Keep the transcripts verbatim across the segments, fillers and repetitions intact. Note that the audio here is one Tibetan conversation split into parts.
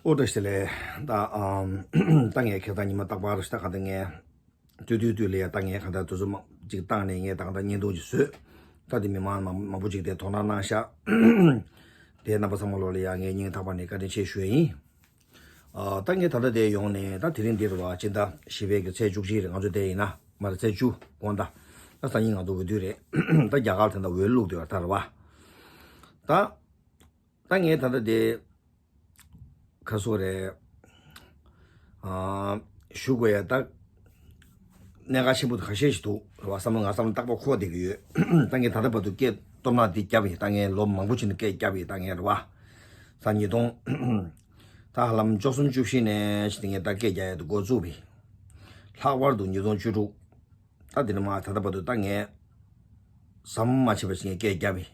ཨོ་བཀྲ་ཤིས་བདེ་ལེགས། ད་ཨམ། ད་ངས་ཁྱེད་ད་ཉི་མ་རྟག་པར་ད་ག་ད་ངས་ཏུ་ཏུ་ཏུ་ལ་ཡ་ད་ངས་ག་ད་དུ་ཚོད་མ་ཅིག་བཏང་ནས་ངས་ད་ག་ད་བརྙན་ཐུང་ཅིག་བཟོས། ད་དེ་མི་མང་མང་མང་པོ་ཅིག་དེ་དོ་སྣང་གནང་ཤག་དེ་རྣམ་པ་ཚང་མ་ལོ་ལ་ཡ་ངས་སྙིང་ཐག་པ་ནས་བཀའ་དྲིན་ཆེ་ཞུ་ཡ་ཡིན། ཨ། ད་ངས་ད་ལྟ་དེ་ཡོང་ནས་ད་དེ་རིང་འདིར་བ་སྤྱི་ཟླ་བཞི་པའི་གི་ཚེས་བཅུ་གཅིག་རེད། ང་ཚོ་དེ་ཡིན་ན་མ་རེད། ཚེས་བཅུ་དགོང་དག་ད་སང་ཉིན་ང་ཚོ་འོས་བསྡུ་རེད། ད་རྒྱ་གར་དེ་འདྲ་འོས་བླུག་དུས་ད་རེད་བ། ད་ད་ངས་ད་ལྟ་དེ་ག་སོ་རེད། ཨ། ཞུ་དགོས་ཡ་ད་གནད་འགག་ཆེན་པོ་ཁ་ཤས་ཤིག་འདུག་རེད་བ། བསམ་བློ་ང་བསམ་བློ་རྟག་པར་འཁོར་བསྡད་ཀྱི་ཡོད། ད་ངས་ད་ལྟ་བར་དུ་སྐད་སྟོབས་ན་འདི་བརྒྱབ་ཡིན། ད་ངས་ལོ་མང་པོ་ཕྱིན་ནས་སྐད་བརྒྱབ་ཡིན། ད་ངས་རེད་བ། ད་ཉིས་སྟོང་། ད་ཧ་ལམ་བཅུ་གསུམ་བཅུ་བཞི་ནས་ཕྱིན་ངས་ད་སྐད་རྒྱག་ཡ་དེ་འགོ་བཙུགས་པ་ཡིན། ལྷག་པར་དུ་ཉིས་སྟོང་བཅུ་དྲུག་ད་དེ་ནས་མ་ད་ལྟ་བར་དུ་ད་ངས་ཟམ་མ་ཆད་པ་ཞིག་ངས་སྐད་བརྒྱབ་ཡིན།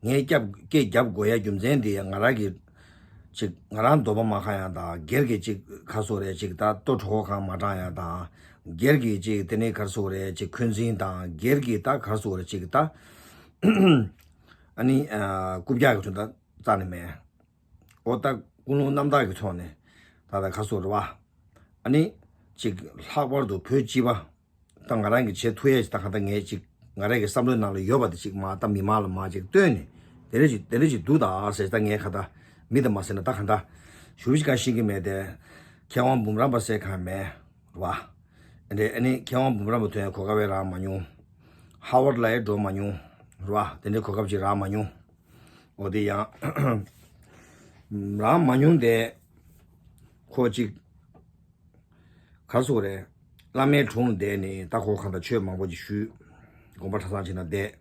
ངས་སྐད་བརྒྱབ་སྐད་བརྒྱབ་དགོས་ཡ་རྒྱུ་མཚན་དེ་ཡང་ང་རང་གི་ཅིག་ང་རང་འདོད་པ་མ་ཁེངས་ཡ་དང་། སྒེར་གྱི་ཅིག་ག་སོ་རེད་ཅིག་ད་ལྟོ་གྲོད་ཁོག་གང་མ་དྲག་ཡ་དང་། སྒེར་གྱི་ཅིག་དེ་ནས་ག་སོ་རེད་ཅིག་འཁོན་འཛིན་དང་། སྒེར་གྱི་ད་ག་སོ་རེད་ཅིག་ད་ཨ་ནི་ཨ་རྐུབ་བཀྱག་གི་དོན་དག་རྩ་ནས་མེད། ཨོ་ད་ཀུན་སློང་རྣམ་དག་གི་ཐོག་ནས་ད་ལྟ་ག་སོ་རེད་བ། ཨ་ནི་ཅིག་ལྷག་པར་དུ་བོད་སྤྱི་པ་ད་ང་རང་གི་བྱེད་ཐུབ་ཡས་ཅིག་ད་ག་ད་ངས་ཅིག་ང་རང་གི་བསམ་བློའི་ནང་ལ་ཡོད་པ་དེ་ཅིག་མ་ད་མི་མང་ལ་མ་ཅིག་སྟོན་ནས་དེ་འདྲ་ཅིག་དེ་འདྲ་ཅིག་འདུག་ད་ཟེར། ད་ངས་ག་ད་མི་དང་མ་ཟེར་ན་ད་ག་ད་ཞུ་ཅིག་ག་ཤེས་ཀྱི་མེད་དེ། མཁས་དབང་འབུམ་རམས་པ་ཟེར་གང་མེད་རེད་བ། ཨ་འདྲ་ཨ་ནི་མཁས་དབང་འབུམ་རམས་པ་ཐོན་གོ་སྐབས་རག་མ་མྱོང་། ཧ་ཝར་ལ་ཡང་འགྲོ་མ་མྱོང་རེད་བ། དེ་འདྲའི་གོ་སྐབས་ཅིག་རག་མ་མྱོང་། འོ་དེ་ཡང་རག་མ་མྱོང་དེ་ཁོ་ཅིག་ག་སོ་རེད། བླ་མའི་དྲུང་བསྡད་ནས་ད་ཁོ་གང་ལྟར་ཆོས་མང་པོ་ཅིག་ཞུས། དགོན་པ་གྲྭ་ཚང་ཅིག་ན་བསྡད།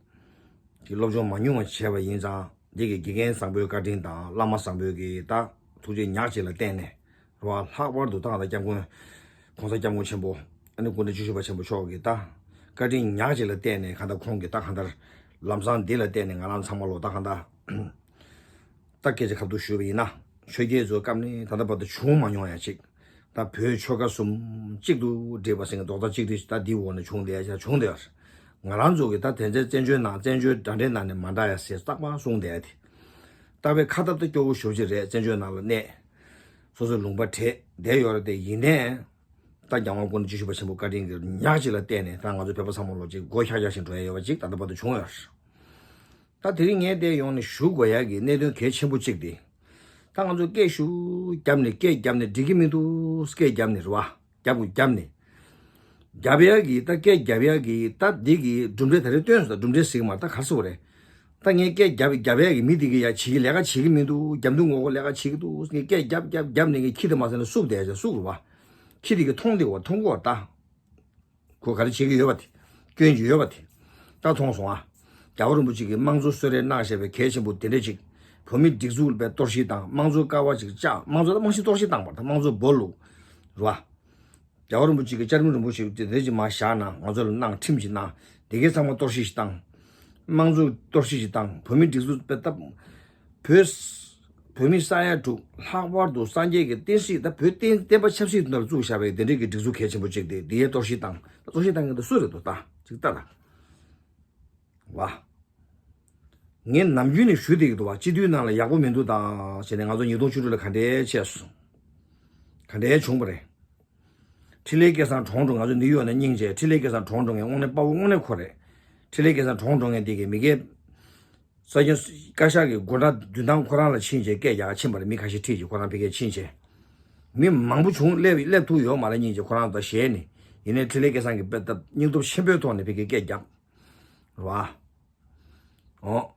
དེ་སློབ་སྦྱོང་མ་ཉུང་བ་བྱས་པ་ཡིན་ཙང་འདི་གི་དགེ་རྒན་བཟང་པོའི་བཀའ་དྲིན་དང་བླ་མ་བཟང་པོའི་གི་ད་ཐུགས་རྗེ་ཉག་གཅིག་ལ་བརྟེན་ནས་རེད་བ། ལྷག་པར་དུ་ད་གང་ལྟར་སྐྱབས་མགོན་༸གོང་ས་༸སྐྱབས་མགོན་ཆེན་པོ་ཨ་ནི་སྐུ་ཕྲེང་བཅུ་བཞི་པ་ཆེན་པོ་མཆོག་གི་ད་བཀའ་དྲིན་ཉག་གཅིག་ལ་བརྟེན་ནས་གང་ལྟར་ཁོང་གི་ད་གང་ལྟར་ལམ་བཟང་འདི་ལ་བརྟེན་ནས་ང་རང་ཚང་མ་ལོ་ད་གང་ལྟར། ད་སྐད་ཆ་ཁ་ཐུག་ཞུས་པ་ཡིན་ན། ཆོས་རྒྱལ་ཚོའི་སྐབས་ནས་ད་ལྟ་བར་དུ་བྱུང་མ་མྱོང་ཡ་ཅིག་ད་བོད་ཆོལ་ཁ་གསུམ་གཅིག་ཏུ་སྒྲིལ་བ་ཟེར་མཁན་རྡོག་རྩ་གཅིག་སྒྲིལ་ད་འདི་འོག་ནས་བྱུང་བསྡད་ཡ་ཅིག་བྱུང་བསྡད་ཡ་རེད། ང་རང་ཚོ་གི་ད་དེ་ཚོའི་བཙན་བྱོལ་ནང་བཙན་བྱོལ་འདྲ་འདྲའི་ནང་ནས་མ་འདྲ་ཡ་ཟེར་རྟག་པར་གསུངས་བསྡད་ཡ་དེ། ད་བའི་ཁ་ཐབས་ད་སྐྱོ་བོ་ཞེ་པོ་ཅིག་རེད། བཙན་བྱོལ་ནང་ལ་གནས། སོ་སོའི་ལུང་པ་བྲལ་བསྡད་ཡོད་རེད་དེ། ཡིན་ནའི། ད་རྒྱལ་དབང་སྐུ་ཕྲེང་བཅུ་བཞི་པ་ཆེན་པོ་བཀའ་དྲིན་གྱི་ཉག་གཅིག་ལ་བརྟེན་ནས་ད་ང་ཚོ་བོད་པ་ཚང་མ་ལོ་གཅིག་སྒོ་ཤག་ཤག་བཞིན་འགྲོ་ཡ་ཡོད་པ་ཅིག་ད་ལྟ་བར་དུ་བྱུང་ཡོད་རེད། ད་དེ་རིང་ངས་བལྟས་ཡོང་ནས་ཞུ་དགོས་ཡ་གི་གནད་དོན་གལ་ཆེན་པོ་གཅིག་དེ། ད་ང་ཚོ་སྐད་ཞུ་བརྒྱབ་ནས་སྐད་བརྒྱབ་ནས་འགྲིག་གི་མི་འདུག་སྐད་བརྒྱབ་ནས་རེད་བ། རྒྱབ་དགོས་རྒྱབ་ནས། རྒྱབ་ཡ་གི་ད་སྐད་རྒྱབ་ཡ་གི་ད་འདི་གི་གྲུབ་འབྲས་ད་རེས་སྟོན་སོང་། ད་གྲུབ་འབྲས་ཟིག་མ་ད་ག་སོ་རེད། ད་ངས་སྐད་རྒྱབ་རྒྱབ་ཡ་གི་མི་འདི་གི་ཡ་བྱེད་ཀྱི་ལས་ཀ་བྱེད་ཀྱི་མི་འདུག་རྒྱབ་མདུན་ངོ་ལས་ཀ་བྱེད་ཀྱི་འདུག་ངས་སྐད་རྒྱབ་རྒྱབ་རྒྱབ་ནས་ངས་ཁྱི་དེ་མ་ཟེར་ན་སུབ་བསྡད་ཡ་སུབ་རུ་བ། ཁྱི་དེ་གི་མཐོང་དེ་བ་མཐོང་གོ་ད། ཁོ་ག་རེ་བྱེད་ཀྱི་ཡོད་པ་དེ། སྐྱོན་ཅིག་ཡོད་པ་དེ། ད་མཐོང་སོང་ཨ། རྒྱལ་བ་རིན་པོ་ཆེ་གིས་དམངས་གཙོ་གསོལ་རས་གནང་བཞག་པའི་གལ་ཆེན་པོ་དེ་འདྲ་ཅིག་བོད་མི་སྒྲིག་འཛུགས་ལ་གཏོར་བཤིག་དང་དམངས་གཙོ་ཀ་བ་ཅིག་བཅག་དམངས་གཙོ་ད་རྨང་གཞི་གཏོར་བཤིག་བཏང་བ་དང་དམངས་གཙོ་སྦོ་ལུག་རེད་བ། རྒྱལ་བ་རིན་པོ་ཆེ་གི་བཅའ་ཁྲིམས་རིན་པོ་ཆེ་དེ་འདྲ་ཅིག་མར་བཞག་ན་ང་ཚོ་ལ་གནང་ཁྲིམས་ཅིག་གནང་། དེ་གའི་ཚང་མ་གཏོར་བཤིག་ཅིག་བཏང་། དམངས་གཙོ་གཏོར་བཤིག་ཅིག་བཏང་། བོད་མི་སྒྲིག་འཛུགས་དཔེ་སྟབས། བོད། བོད་མི་ས་ཡ་དྲུག་ལྷག་པར་དུ་སངས་རྒྱས་ཀྱི་བསྟན་སྲིད་ད་བོད་བསྟན་བསྟན་པ་ཆབ་སྲིད་དུ་ནར་བཙུགས་བཞག་པའི་དེ་འདྲའི་གི་སྒྲིག་འཛུགས་གལ་ཆེན་པོ་གཅིག་དེ་འདི་ཡའི་གཏོར་བཤིག་བཏང་། གཏོར་བཤིག་བཏང་མཁན་དེ་སུ་རེད་འདུག་ད་ཅིག་ལྟ་ད། བ། ངས་ནམ་རྒྱུན་ནས་ཞུ་བསྡད་ཀྱི་འདུག་བ། སྤྱི་འཐུས་ནང་ལ་ཡག་པོ་མི་འདུག་དང་བྱས་ནས་ང་ཚོ་ཉིས་སྟོང་བཅུ་དྲུག་ལ་ག་འདྲའི་བྱས་སོང་། ག་འདྲའི་བྱུང་བ་རེད། འཕྲིན་ལས་སྐལ་བཟང་གྲོངས་འགྲོ། ང་ཚོ་ནིའུ་ཡོག་ནས་སྙིང་རྗེ། འཕྲིན་ལས་སྐལ་བཟང་གྲོངས་འགྲོ་མཁན་དངོས་གནས་དཔའ་བོ་དངོས་གནས་ཁོ་རེད། འཕྲིན་ལས་སྐལ་བཟང་གྲོངས་འགྲོ་མཁན་དེ་གའི་མི་སྒེར། ས་སྐྱོན་བཀའ་ཤག་གི་སྒོ་འགྲམ་མདུན་ཐང་ཁོ་རང་ལ་ཕྱིན་བྱས་སྐད་རྒྱག་ཕྱིན་པ་རེད། མི་ཁ་ཤས་ཁྲིད་ཀྱིས་ཁོ་རང་ཕ་གིར་ཕྱིན་བྱས། མི་མང་པོ་བྱུང་། སླེབས་སླེབས་ཐུབ་ཡོད་མ་རེད། སྙིང་རྗེ་ཁོ་རང་ད་ཞེད་ནས། ཡིན་ནའི་འཕྲིན་ལས་སྐལ་བཟང་གིས་དཔེ་ལྟ་སྙིང་སྟོབས་ཆེན་པོའི་ཐོག་ནས་ཕ་གིར་སྐད་རྒྱབ། རེད་བ། ཨོ།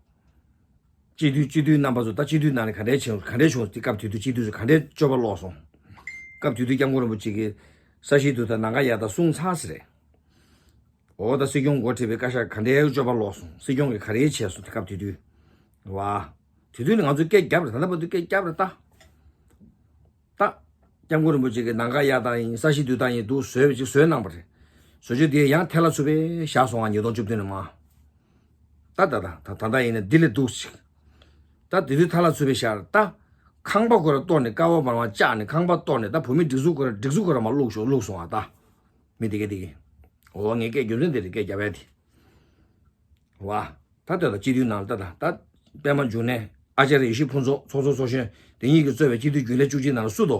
སྤྱི་འཐུས་སྤྱི་འཐུས་རྣམ་པ་ཚོ་ད་སྤྱི་འཐུས་ནང་ནས་ག་འདྲའི་བྱུང་ག་འདྲའི་བྱུང་། དེ་སྐབས་དེ་དུས་སྤྱི་འཐུས་ཚོ་ག་འདྲའི་སྤྱོད་པ་ལོག་སོང་། སྐབས་དེ་དུས་སྐྱབས་མགོན་རིན་པོ་ཆེ་གིས་ས་གཞི་དུས་དང་ནམ་མཁའ་ཡར་དང་གསུངས་ཚར་ཟེར་རེད། འོ་ད་སྲིད་སྐྱོང་འགོ་ཁྲིད་པའི་བཀའ་ཤག་ག་འདྲའི་སྤྱོད་པ་ལོག་སོང་། སྲིད་སྐྱོང་གིས་ག་རེ་བྱས་སོང་དེ་སྐབས་དེ་དུས། རེད་བ། དེ་དུས་ནས་ང་ཚོས་སྐད་བརྒྱབ་རེད། ད་ལྟ་བར་དུ་སྐད་བརྒྱབ་རེད་ད། ད། སྐྱབས་མགོན་རིན་པོ་ཆེ་གིས་ནམ་མཁའ་གཡར་སྟངས་ཡིན། ས་གཞི་བསྡུ་སྟངས་ཡིན། འདུག་བཟོས་པ་ཅིག་བཟོས་གནང་བ་རེད། བཟོ་བཅོས་དེ་ཡང་ཐལ་ལ་ཚུད་པའི་བཞག་སོང་ང་། ཉིས་སྟོང་བཅུ་བདུན་ནས་མ། ད་ད་ད་ད་ད་ལྟ་ཡིན་ན་འདི་ལས་སྡུག་ཅིག་ད་དེ་དུས་ཐལ་ལ་ཚུད་པའི་བཞག་ད། ཁང་པ་ཁོ་ར་གཏོར་ནས་ཀ་བ་མར་མར་བཅག་ནས་ཁང་པ་གཏོར་ནས་ད་བོད་མི་སྒྲིག་འཛུགས་ཁོ་ར་སྒྲིག་འཛུགས་ཁོ་ར་མར་བླུགས་ཤོག་བླུགས་སོང་ང་ད། མི་དེ་གས་དེ་གས། འོ་ངས་སྐད་རྒྱུ་མཚན་དེ་རེད་སྐད་རྒྱབ་ཡ་དེ། བ། ད་ལྟ་ད་སྤྱི་འཐུས་ནང་ལ་ད་ད་ད་པད་མ་འབྱུང་གནས་ཨ་ཅར་ཡེ་ཤེས་ཕུན་ཚོགས་ཚོགས་གཙོ་ཚོགས་གཞོན་ དེ་གཉིས་ཀྱིས་གཙོས་པའི་སྤྱི་འཐུས་རྒྱུན་ལས་བཅུ་གཅིག་ནང་ལ་སུ་དོ།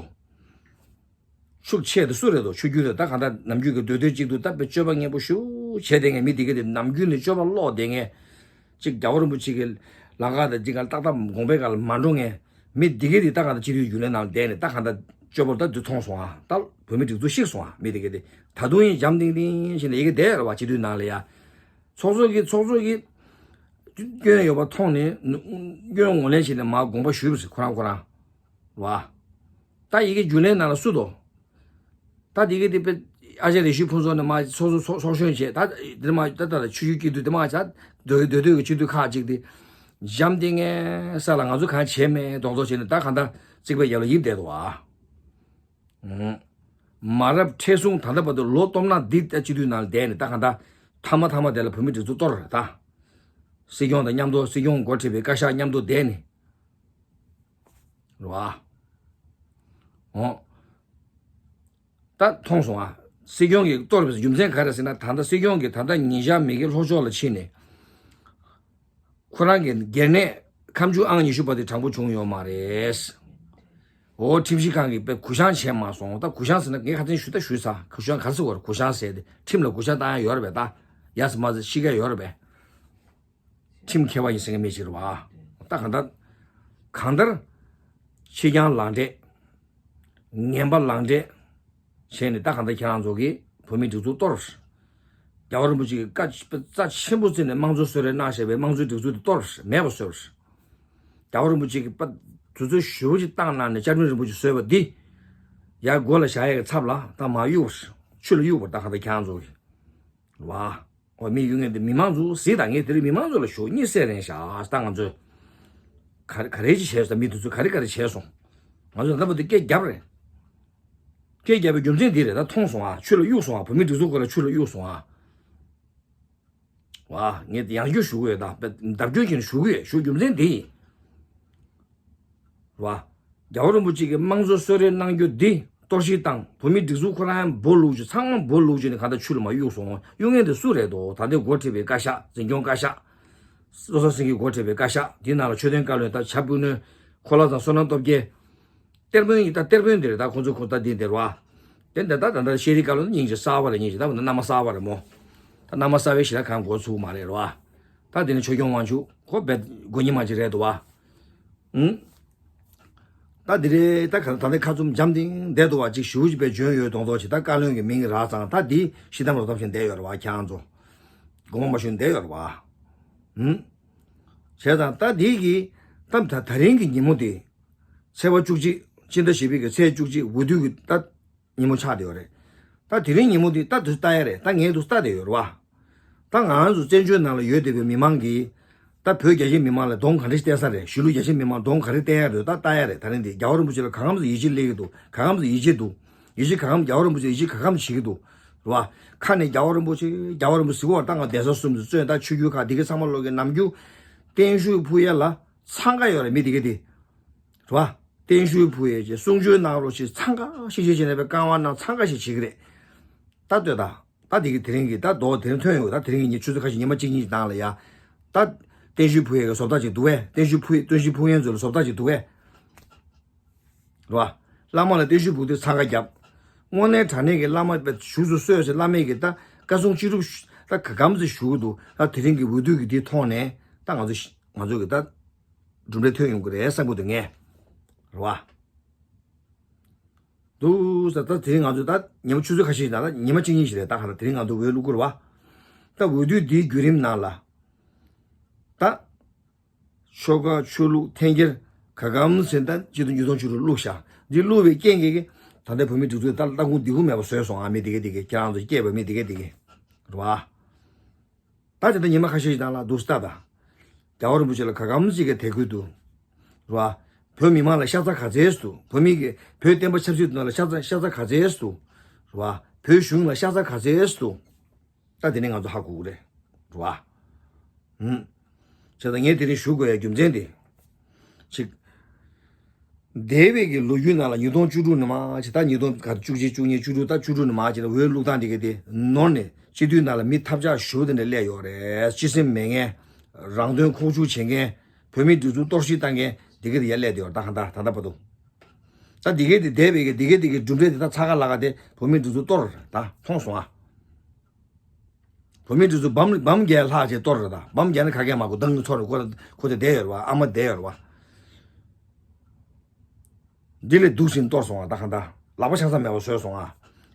ཤུགས་ཆེ་དེ་སུ་རེད་དོ། ཆོས་བརྒྱུད་རེད། ད་གང་ལྟར་ནམ་རྒྱུན་གྱི་འདོད་འདོད་གཅིག་ཏུ་ད་དཔེ་སྤྱོད་པ་ངན་པོ་ཞུ་བྱས་བསྡད་མཁན་མི་དེ་ག་དེ་ནམ་རྒྱུན་ནས་སྤྱོད་པ་ལོག་བསྡད་མཁན། གཅིག་རྒྱལ་བ་རིན་པོ་ཆེ་གི་ལམ་ཁ་དང་གཅིག་ག་ཏག་ཏག་དགོངས་པའི་སྒང་ལ་མ་འགྲོ་མཁན་མི་དེ་ག་དེ་ད་གང་ལྟར་སྤྱི་འཐུས་རྒྱུན་ལས་ནང་བསྡད་ནས་ད་གང་ལྟར་སྤྱོད་པ་ད་དུ་མཐོང་སོང་ཨ། ད་བོད་མི་སྒྲིག་འཛུགས་ཤིག་སོང་ཨ། མི་དེ་ག་དེ་ད་དུང་ཡིན་འཇམ་ཐིང་ཐིང་བྱས་ནས་ཡི་གེ་བསྡད་ར་བ། སྤྱི་འཐུས་ནང་ལ་ཡ། ཚོགས་གཙོ་གི་ཚོགས་གཙོ་གི་སྐྱོན་ཡོད་པ་མཐོང་ནས་སྐྱོན་ངོས་ལེན་བྱས་ནས་མར་དགོངས་པ་ཞུས་པ་ཟེར། ཁོ་རང་ཁོ་རང་བ། ད་ཡི་གེ་རྒྱུན་ལས་ནང་ལ་སུ་དོ། ད་དེ་གི་དེ་པེ་ཨ་ཅག་རེ་ཞུ་ཕུན་ཚོགས་ནས་མ་ཚོགས་གཙོ་ཚོགས་ཚོགས་གཞོན་བྱས། ད་དེ་མ་ད་ད་ཆུ་ཆུ་སྐྱིད་སྡུག་དེ་མ་ཆ་འདོད་འདོད་འདོད་ཀྱི་སྤྱི་འཐུས་ཁག་ཅིག་དེ་འཇམ་ཐིང་ངེ་ས་ལ་ང་ཚོ་གང་བྱས་མེད་མདོག་མདོག་བྱས་ནས་ད་གང་ད་རྩིག་པའི་ཡར་ལ་ཡིབ་བསྡད་འདུག་ཨ། མ་རབས་མཁྲེགས་བཟུང་ད་ལྟ་བར་དུ་ལོ་སྟོང་ན་འདི་ལྟ་སྤྱི་འཐུས་ནང་ལ་བསྡད་ནས་ད་གང་ད་ཐ་མ་ཐ་མ་དེ་ལ་བོད་མི་སྒྲིག་འཛུགས་གཏོར་རེད་ད། སྲིད་སྐྱོང་དང་མཉམ་དུ་སྲིད་སྐྱོང་འགོ་ཁྲིད་པའི་བཀའ་ཤག་མཉམ་དུ་བསྡད་ནས། རེད་བ། འོ། ད་མཐོང་སོང་ཨ། སྲིད་སྐྱོང་གིས་གཏོར་བའི་རྒྱུ་མཚན་ག་རེ་ཟེར་ན། ད་ལྟ་སྲིད་སྐྱོང་གིས་ད་ལྟ་ཉིན་ཞག་མི་དགེ་ལྷོ་ཕྱོགས་ལ་ཕྱིན་ནས། ཁོ་རང་གི་སྒེར་ནད་ཁམ་ཆུ་ཨང་ཉི་ཤུ་པ་དེ་དྲང་པོ་བྱུང་ཡོད་མ་རེད། འོ་ཁྲིམས་ཞིབ་ཁང་གིས་དཔེ་གུ་བཤངས་བྱས་མ་སོང་། ད་གུ་བཤངས་ཟེར་ན་ངས་ཁ་སང་ཞུ་ད་ཞུས་ཚར། གུ་བཤངས་ག་ཚོད་བར་གུ་བཤངས་ཟེར་ཏེ་ཁྲིམས་ལ་གུ་བཤངས་བཏང་ཡ་ཡོད་རེད་པས། ད་ཡ་སི་མ་ཟི་ཤི་ཀ་ཡོད་རེད་པས། ཁྲིམས་མཁས་པ་ཡིན་ཟེར་མཁན་མི་ཞིག་རེད་བ། ད་གང་ལྟར་གང་ལྟར་ཕྱི་རྐྱང་ལག་འབྲེལ། ངན་པ་ལག་འབྲེལ་བྱས་ནས་ད་གང་ལྟར་ཁྱེད་རང་ཚོ་གིས་བོད་མིའི་སྒྲིག་འཛུགས་གཏོར། རྒྱལ་བ་རིན་པོ་ཆེ་གི་བཀའ་རྩ་ཆེན་པོ་བརྩིས་ནས་དམངས་གཙོ་གསོལ་རས་གནང་བཞག་པའི་དམངས་གཙོའི་སྒྲིག་འཛུགས་དེ་གཏོར་མེད་པ་བཟོས། རྒྱལ་བ་རིན་པོ་ཆེ་གི་དཔའ་དུས་ཚོད་ཞེ་པོ་ཅིག་བཏང་གནང་ནས་བཅའ་ཁྲིམས་རིན་པོ་ཆེ་བཟོས་པ་འདི་ཡར་མགོ་ལ་བཞག་ཡས་ཀྱི་ཚབ་ལ་ད་མར་གཡུགས། ཆུ་ལ་གཡུགས་པ་ད་གང་ལྟར་ཁྱེད་རང་ཚོ་གིས། རེད་བ། འོ་མི་གཡུག་མཁན་དེ་མི་མང་ཚོ་གཟིགས་དང་། ངས་དེ་རིང་མི་མང་ཚོ་ལ་ཞུ། གཉིད་སད་རན་ཤག་ད་ང་ཚོས་ག་རེ་ག་རེ་ཅིག་བྱས་སོང་། མི་དེ་ཚོས་ག་རེ་ག་རེ་བྱས་སོང་། ང་ཚོས་ད་བར་དུ་སྐད་བརྒྱབ་རེད། སྐད་བརྒྱབ་པའི་རྒྱུ་མཚན་འདི་རེད། ད་མཐོང་སོང་ཨ། ཆུ་ལ་གཡུགས་སོང་ཨ། བོད་མི་སྒྲིག་འཛུགས་སྐོར་ལ་ཆུ་ལ་གཡུགས་སོང་ཨ། ཝ། ངས་ཡང་བསྐྱར་ཞུ་གི་ཡོད། ད་བརྡབ་སྐྱོན་བྱས་ནས་ཞུ་གི་ཡོད། ཞུ་རྒྱུ་མཚན་འདི་ཡིན། རེད་བ། རྒྱལ་བ་རིན་པོ་ཆེ་གིས་དམངས་གཙོ་གསོལ་རས་གནང་རྒྱུ་འདི་གཏོར་བཤིག་བཏང་། བོད་མིའི་སྒྲིག་འཛུགས་ཁོ་རང་ཡང་སྦོ་ལུག་བྱས། ཚང་མ་སྦོ་ལུག་བྱས་ནས་གང་ལྟར་ཆུ་ལ་མར་གཡུགས་སོང་། གཡུག་མཁན་དེ་སུ་རེད་དོ། ད་ལྟའི་འགོ་ཁྲིད་པའི་བཀའ་ཤག་འཛིན་སྐྱོང་བཀའ་ཤག་བློ་བཟང་སེང་གེ་འགོ་ཁྲིད་པའི་བཀའ་ཤག་དེའི་ནང་ལ་ཆོས་དོན་བཀའ་བློན་དང་བྱ་སྤུན་གནོན། ཁོ་ལ་དང་བསོད་ནམས་སྟོབས་རྒྱལ། གཏེར་དཔོན་ཡིན། ད་གཏེར་དཔོན་དེ་རེད། ད་ཁོང་ཚོ་ཁོ་ད་འདི་འདིར་བ། དེ་འདི་ད་ད་ད་ཤེས་རིག་བཀའ་བློན་སྙིང་རྗེ་གསར་བ་རེད། སྙིང་རྗེ་ད་བ་ན་མནའ་མ་གསར་བ་རེད་མོ། ད་མནའ་མ་གསར་བའི་ཞི་ལ་གང་འགོ་ཚུགས་མ་རེད་རོ། ད་དེ་ནི་ཆོས་སྐྱོང་དབང་ཕྱུག་ཁོ་བས་དགོས་ཉི་མ་ཅིག་རེད་འདུག་བ། ཨུང་། ད་འདི་རེད། ད་ག་ད་ལྟའི་ཁ་བཙུམ་འཇམ་ཐིང་བསྡད་འདུག་བ། ཅིག་ཞུ་ཅིག་བས་འཇོན་ཡོད་མདོག་མདོག་ཅིག་ད་བཀའ་བློན་གྱི་མིང་རག་ཙང་ད་འདི་ཤི་དམ་རོ་དམ་བཞིན་བསྡད་ཡོད་རེད་བ། ཁྱེད་རང་ཚོ་དགོངས་པ་མ་ཞུ་བསྡད་ཡོད་རེད་བ། ཨུང་། བྱས་ཙང་ད་འདི་གི་ད་ད་ད་རིང་གི་ཉིན་མོ་དེ། ཚེས་པ་བཅུ་གཅིག་སྤྱི་ཟླ་བཞི་པའི་གི་ཚེས་བཅུ་གཅིག་འོས་བསྡུ་གི་ད་ཉིན་མོ་ཆགས་བསྡད་ཡོད་རེད། ད་དེ་རིང་ཉིན་མོ་འདི་ད་དུས་ལྟ་ཡ་རེད། ད་ངས་དུས་ལྟ་བསྡད་ཡོད་རེད་བ། ད་ང་རང་ཚོ་བཙན་བྱོལ་ནང་ལ་ཡོད་བསྡད་པའི་མི་མང་གིས་ད་བོད་རྒྱ་ཆེ་མི་མང་ལ་གདོང་ག་འདྲ་ཞིག་བསྟན་ས་རེད། གཞིས་ལུས་རྒྱ་ཆེ་མི་མང་གདོང་ག་རེ་བསྟན་ཡ་རེད། ད་ལྟ་ཡ་རེད། ད་རིང་འདི་རྒྱལ་བ་རིན་པོ་ཆེ་ལ་གང་འཚམ་ཡིད་ཆེས་སླེབས་ཀྱི་འདུག་གང་འཚམ་ཡིད་ཆེས་འདུག་ཡིད་ཆེས་གང་འཚམ་རྒྱལ་བ་རིན་པོ་ཆེ་ལ་ཡིད་ཆེས་གང་འཚམ་བྱེད་ཀྱི་འདུག་རེད་བ། ཁ་ནས་རྒྱལ་བ་རིན་པོ་ཆེ་རྒྱལ་བ་རིན་པོ་ཆེ་ཟེར་གྱི་ཡོད་རེད། ད་ང་གདན་ས་གསུམ་དུ་བཙོན། ད་ཆོས་བརྒྱུད་ཁག་འདི་གའི་ཚང་མ་ལོག་གི་ནམ་རྒྱུན་བརྟན་བཞུགས་ཕུལ་ཡ་ལ་འཚང་ཀ་ཡོད་རེད། མི་འདི་ག་དེ་རེད་བ། བརྟན་བཞུགས་ཕུལ་ཡས་ཀྱི་གསུང་ཆོས་གནང་རོགས་ཞེས་འཚང་ཀ་ཤིག་ཤིག་བྱས་ནས་པའི་བཀའ་དབང་གནང་། འཚང་ཀ་ཤིག་བྱེད་ཀྱི་རེད། ད་ལྟོས་དང་། ད་འདི་གི་དེ་རིང་གི་ད་མདོ་དེ་རིང་ཐོན་ཡོད། ད་དེ་རིང་གི་ཉིན་ཆུ་ཚོད་ཁ་ཤས་ཉི་མ་གཅིག་གཉིས་ཀྱི་ནང་ལ་ཡ། ད་བརྟན་བཞུགས་ཕུལ་ཡས་ཀྱི་བཟོ་ལྟ་ཅིག་འདུག་གས། བརྟན་བཞུགས་ཕུལ་བརྟན་བཞུགས་ཕུལ་མཁན་ཚོ་ལ་བཟོ་ལྟ་ཅིག་འདུག་གས། རེད་བ། བླ་མ་ལ་བརྟན་བཞུགས་ཕུལ་དུས་འཚང་ཀ་བརྒྱབ། དངོས་གནས་དྲང་གནས་ཀྱི་བླ་མ་བཞུགས་སུ་གསོལ་ཟེར་བླ་མས་ཀྱི་ད་བཀའ་གསུང་ཅི་སྒྲུབ་ད་ག་གམ་ཟེར་ཞུ་གི་འདུག་ད་དེ་རིང་གི་འོས་བསྡུ་གི་འདི་མཐོང་ནས་ད་ང་ཚོ་ང་ཚོ་གི་ད། གྲུབ་འབྲས་ཐོན་ཡོང་གི་རེད་བསམ་གྱི་འདུག་ངས། རེད་བ། འདུག་ས་ད་དེ་རིང་ང་ཚོ་ད་ཉི་མ་ཆུ་ཚོད་ཁ་ཤས་ཤིག་ནང་ལ་ཉི་མ་གཅིག་གཉིས་ཤིག་རེད། ད་ག་ད་དེ་རིང་ང་ཚོ་འོས་བླུག་གི་རེད་བ། ད་འོས་བསྡུ་འདིའི་བརྒྱུད་རིམ་ནང་ལ། ད། ཆོལ་ཁ་ཆོས་ལུགས་འཐེན་འཁྱེར་ག་གམ་ཟེར་ད་སྤྱི་འཐུས་ཉིས་སྟོང་བཅུ་དྲུག་བླུགས་ཤག་འདི་བླུགས་པའི་རྐྱེན་གྱིས་ད་ལྟའི་བོད་མི་སྒྲིག་འཛུགས་ད་ལྟ་ཁུངས་འདི་ཁུངས་མེད་པ་བཟོས་སོང་ཨ། མི་དེ་གས་དེ་གས་ཁྱེད་རང་ཚོ་སྐྱེས་པ་མི་དེ་གས་དེ་གས། རེད་བ། ད་དེ་འདྲ་ཉི་མ་ཁ་ཤས་ཤིག་ནང་ལ་འདུག་སྟབས་དང་། རྒྱལ་བ་རིན་པོ་ཆེ་ལ་ག་གམ་ཅིག་གི་དད་གུས་འདུག་རེད་བ། བོད་མི་མང་ལ་ཤ་ཚ་ག་ཚད་འདུག་བོད་མི་གི་བོད་བསྟན་པ་ཆབ་སྲིད་དོན་ལ་ཤ་ཚ་ཤ་ཚ་ག་ཚད་འདུག་རེད་བ། བོད་གཞུང་ལ་ཤ་ཚ་ག་ཚད་འདུག་ད་དེ་ནས་ང་ཚོ་ཧ་གོ་གི་རེད། རེད་བ། ཧུམ། བྱས་ཙང་ངས་དེ་རིང་ཞུ་དགོས་ཡ་རྒྱུ་མཚན་དེ། ཅིག་འདས་པའི་གི་ལོ་རྒྱུས་ནང་ལ་ཉིས་སྟོང་བཅུ་དྲུག་ནས་མར་ཅིག་ད་ཉིས་སྟོང་ག་བཅུ་གཅིག་བཅུ་གཉིས་བཅུ་དྲུག་ད་བཅུ་དྲུག་ནས་མར་ཅིག་ལ་འོས་བླུག་སྟངས་དེ་ག་དེ་ནོར་ནས་སྤྱི་འཐུས་ནང་ལ་མི་ཐབས་ཆག་ཞེ་པོ་དེ་འདྲ་སླེབས་ཡོད་རེད། སྤྱི་སེམས་མེད་མཁན། རང་དོན་ཁོག་བཅུག་བྱེད་མཁན། བོད་མིའི་སྒྲིག་འཛུགས་གཏོར་བཤིག་བཏང་མཁན་ འདི་ག་དེ་ཡར་སླེབས་དེ་ཡོད་ད་གང་ལྟར་ད་ལྟ་བར་དུ། ད་འདི་ག་དེ་བསྡད་པའི་གི་འདི་ག་དེ་གི་གྲུབ་འབྲས་དེ་ད་ཚ་ཁ་ལ་ཁ་དེ་བོད་མི་འདི་ཚོ་གཏོར་ད་མཐོང་སོང་ཨ། བོད་མི་འདི་ཚོ་བམ་བམ་བརྒྱད་ལྷག་ཅིག་གཏོར་རེད་ད། བམ་བརྒྱད་ནི་ག་གེ་མ་གོ་མདང་གི་ཚོ་རེ་ཁོ་ཁོ་དེ་བསྡད་ཡོད་རེད་བ། ཨ་མ་བསྡད་ཡོད་རེད་བ། འདི་ལས་སྡུག་ཅིང་གཏོར་སོང་བ་ད་གང་ལྟར་ལག་པ་ཆག་ས་མེད་པ་བཟོས་སོང་ཨ།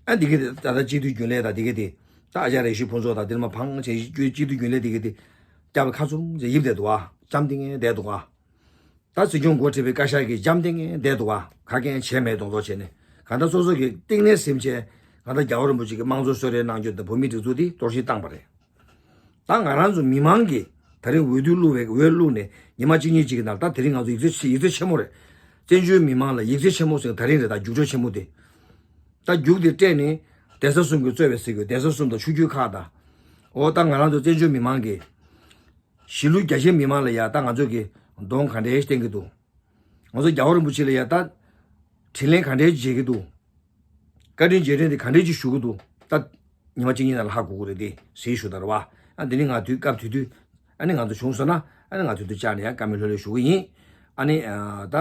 ཨ་འདི་ག་དེ་ད་ལྟ་སྤྱི་འཐུས་རྒྱུན་ལས་དང་འདི་ག་དེ་ད་ཨ་ཅག་རེ་ཞུ་ཕུན་ཚོགས་དང་འདིར་མ་ཕང་བྱས་སྤྱི་འཐུས་རྒྱུན་ལས་འདི་ག་དེ་སྐྱབས་ཁ་ཚུམ་ཅིག་ཡིབ་བསྡད་འདུག་ཨ། ལྕམ་འདི་ངས་བསྡད་འདུག་ཨ། ད་སྲིད་སྐྱོང་འགོ་ཁྲིད་པའི་བཀའ་ཤག་གི་ལྕམ་སྟེང་ངེ་བསྡད་འདུག་ག་ག་གེ་བྱས་མེད་མདོག་མདོག་བྱས་ནས་གང་ལྟར་སོ་སོ་གི་གཏིང་ནས་སེམས་ཅན་གང་ལྟར་རྒྱལ་བ་རིན་པོ་ཆེ་གི་དམངས་གཙོ་གསོལ་རས་གནང་རྒྱུ་དང་བོད་མི་སྒྲིག་འཛུགས་འདི་གཏོར་བཤིག་བཏང་པ་རེད། ད་ང་རང་ཚོ་མི་མང་གིས་ད་རིང་འོས་བསྡུ་བླུགས་པའི་འོས་བླུགས་ནས་ཉི་མ་གཅིག་གཉིས་གཅིག་གི་ནང་ད་དེ་རིང་ང་ཚོ་ཡིག་ཚད་ཡིག་ཚད་ཆེན་མོ་རེད། བཙན་བྱོལ་མི་མང་ལ་ཡིག་ཚད་ཆེན་མོ་ཟེར་ད་རིང་རེད། ད་རྒྱུགས་སྤྲོད་ཆེན་མོ་དེ་ད་རྒྱུགས་དེ་སྤྲད་ནས་གདན་ས་གསུམ་གྱི་གཙོས་པའི་ཟེར་དགོས་གདན་ས་གསུམ་དང་ཆོས་བརྒྱུད་ཁག་དང་། འོ་ད་ང་རང་ཚོ་བཙན་བྱོལ་མི་མང་གིས་གཞིས་ལུས་རྒྱ་ཆེའི་མི་མང་ལ་ཡ་ད་ང་ཚོ་གི་གདོང་ག་འདྲའི་བསྟན་གྱི་འདུག་ང་ཚོ་རྒྱལ་བ་རིན་པོ་ཆེ་ལ་ཡ་ད་དྲིན་ལན་ག་འདྲའི་འཇལ་གྱི་འདུག་བཀའ་དྲིན་རྗེས་དྲན་དེ་ག་འདྲའི་ཅིག་ཞུ་གི་འདུག་ད་ཉི་མ་གཅིག་གཉིས་ནང་ལ་ཧ་གོ་གི་རེད་དེ་ཟེར་ཞུ་ད་རེད་བ། ཨ་འདི་ནི་ང་དུས་སྐབས་དུས་དུས་ཨ་ནི་ང་ཚོ་བྱུང་སོང་ན་ཨ་ནི་ང་དུས་དུས་བཅར་ནས་ཡ་བཀའ་མོལ་ལྷོད་ལྷོད་ཞུ་གི་ཡིན། ཨ་ནི་ད་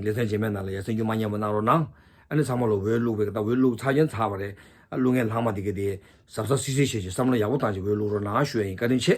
ལེ་ཚན་རྗེས་མའི་ནང་ལ་ཡ་སེམས་འགྱུར་མ་ཉམས་པ་གནང་རོགས་གནང་། ཨ་ནི་ཚང་མ་ལ་འོས་བླུགས་པའི་ད་འོས་བླུགས་ཚར་ཉན་ཚར་བ་རེད། ཨ་བླུགས་མཁན་ལྷག་མ་དེ་ག་དེ་གཟབ་གཟབ་སིག་སིག་བྱེད་ཅིག་བསམ་བློ་ཡག་པོ་བཏང་ཅིག་འོས་བླུགས་རོགས་གནང་ཞུ་ཡ་ཡིན། བཀའ་དྲིན་ཆེ།